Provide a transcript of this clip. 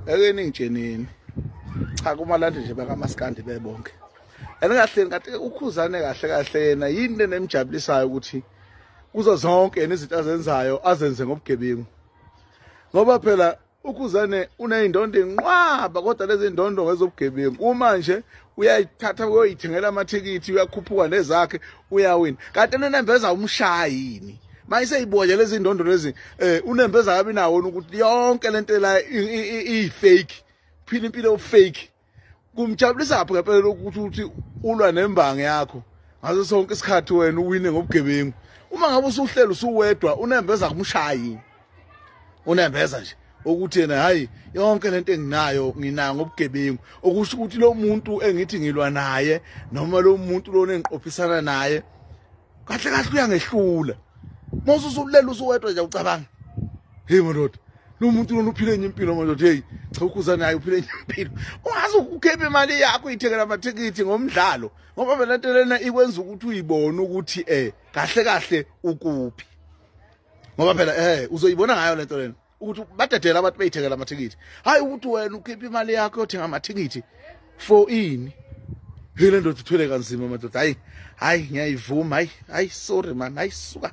Eke ningitshenini. Cha kumalandi nje bakaMaskandi bebonke. Engahleni kanti uKhuzane kahle kahle yena yini enemjabulisayo ukuthi kuzo zonke yena izinto azenzayo azenze ngobugebengu. Ngoba phela uKhuzane uneyindondo inqwaba kodwa lezi ndondo ngezobugebengu. Uma nje uyayithatha uyoyithengela amathikithi uyakhuphuka nezakhe uyawina. Kanti unembeza umshayi yini? Mayiseyibonye lezi ndondo lezi unembeza kabi nawo ukuthi yonke lento la i fake. Phila impilo fake. Kumjabulisa phi ngempela ukuthi ulwa nembangi yakho ngaso sonke isikhathi wena uwine ngobugebengu. Uma ngabe usuhlela usuwedwa unembeza kumshayi. Unembeza nje ukuthi yena hayi yonke lento enginayo nginayo ngobugebengu, okusho ukuthi lo muntu engithi ngilwa naye noma lo muntu lona engiqophisana naye kahle kahle uyangehlula. Mase usulela usuwedwa nje ucabanga, hey madoda, lo muntu lona uphile enye impilo madoda, hey cha uKhuzane hayi uphile enye impilo. Ungaze ukhephe imali yakho uyithengela amathikithi ngomdlalo, ngoba phela lento lena ikwenza ukuthi uyibone ukuthi kahle kahle ukuphi. Ngoba phela uzoyibona ngayo lento lena ukuthi badedela abantu beyithengela amathikithi, hayi ukuthi wena ukhipha imali yakho uyothenga amathikithi for ini. Hey le ndoda ithwele kanzima madoda, hayi hayi ngiyayivuma, hayi hayi sorry man, hayi suka.